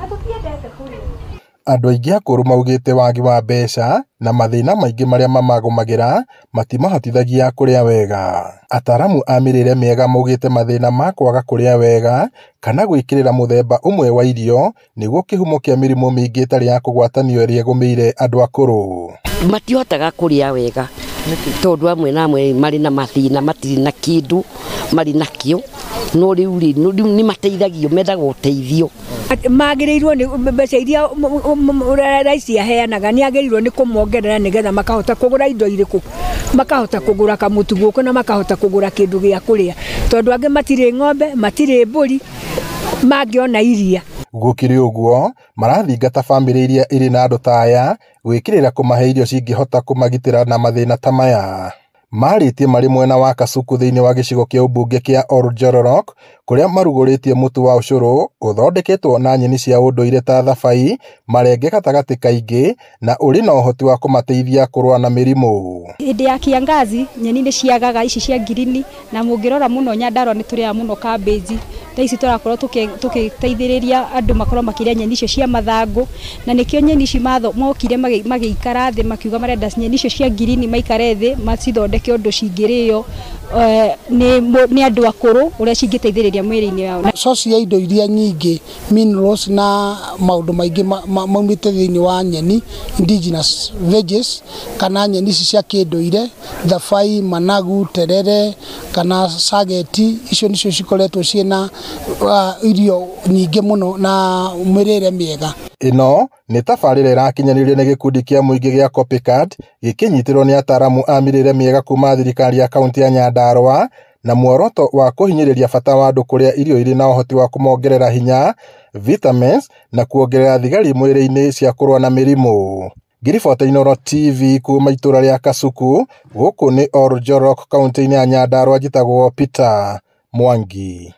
Tũtiendete kũrĩa. Andũ aingĩ akũrũ maugĩte wagi wa mbeca na mathĩna maingĩ marĩa mamagũmagĩra matimahotithagia kũrĩa wega. Ataramu a mĩrĩre mĩega maugĩte mathĩna ma kwaga kũrĩa wega kana gwĩkĩrĩra mũthemba ũmwe wa irio nĩguo kĩhumo kĩa mĩrimũ mĩingĩ ĩtarĩ ya kũgwatanio ĩrĩa ĩgũmĩire andũ akũrũ. Matihotaga kũrĩa wega tondũ amwe na amwe marĩ na mathĩna, matirĩ na kĩndũ marĩ nakĩo, no rĩu rĩ nĩ mateithagio, mendaga ũteithio. Magĩrĩirwo nĩ mbeca iria raisi aheanaga, nĩ agĩrĩirwo nĩ kũmongerera nĩgetha makahota kũgũra indo irĩkũ, makahota kũgũra kamũtu gũkũ na makahota kũgũra kĩndũ gĩa kũrĩa, tondũ angĩ matirĩ ng'ombe, matirĩ mbũri mangĩona iria. Gũkĩrĩ ũguo, marathingata bamĩrĩ iria irĩ na andũ ta aya gwĩkĩrĩra kũmahe irio cingĩhota kũmagitĩra na mathĩna ta maya. Marĩtie marĩ mwena wa Kasuku thĩinĩ wa gĩcigo kĩa ũmbunge kĩa Oljororok kũrĩa marugũrĩtie mũtu wa ũcũrũ ũthondeketwo na nyeni cia ũndũire ta thabai, marenge gatagatĩ kaingĩ na ũrĩ na ũhoti wa kũmateithia kũrũa na mĩrimũ. Hĩndĩ ya kiangazi nyeni nĩ ciagaga ici cia ngirini, na mũngĩrora mũno Nyandarua nĩ tũrĩaga mũno cabbage. Thaa ici tũrakorwo tũgĩteithĩrĩria andũ makorwo makĩrĩa nyeni icio cia mathangũ, na nĩkĩo nyeni ici mokire magĩikara thĩ makiuga marenda nyeni icio cia ngirini maikare thĩ macithondeke ũndũ cingĩrĩo nĩ andũ akũrũ, ũrĩa cingĩteithĩrĩria mwĩrĩ-inĩ wao. Source ya indo iria nyingĩ, minerals na maũndũ maingĩ maumĩte thĩinĩ wa nyeni, indigenous veggies, kana nyeni ici cia kĩndũire, thabai, managu, terere kana sageti, icio nĩcio cikoretwo ciĩna irio nyingĩ mũno na mĩrĩre mĩega. Ĩno nĩ tabarĩra ĩrakinyanĩrio nĩ gĩkundi kĩa mũingĩ gĩa Copycat gĩkĩnyitĩrwo nĩ ataramu a mĩrĩre mĩega kuma thirikari ya kaunti ya Nyandarua na muoroto wa kũhinyĩrĩria bata wa andũ kũrĩa irio irĩ na ũhoti wa kũmongerera hinya, vitamins na kuongerera thigari mwĩrĩ-inĩ cia kũrũa na mĩrimũ. Ngiribota Inooro TV kuma itũra rĩa Kasuku, gũkũ nĩ Oljororok kaunti-inĩ ya Nyandarua, njĩtagwo Peter Mwangi.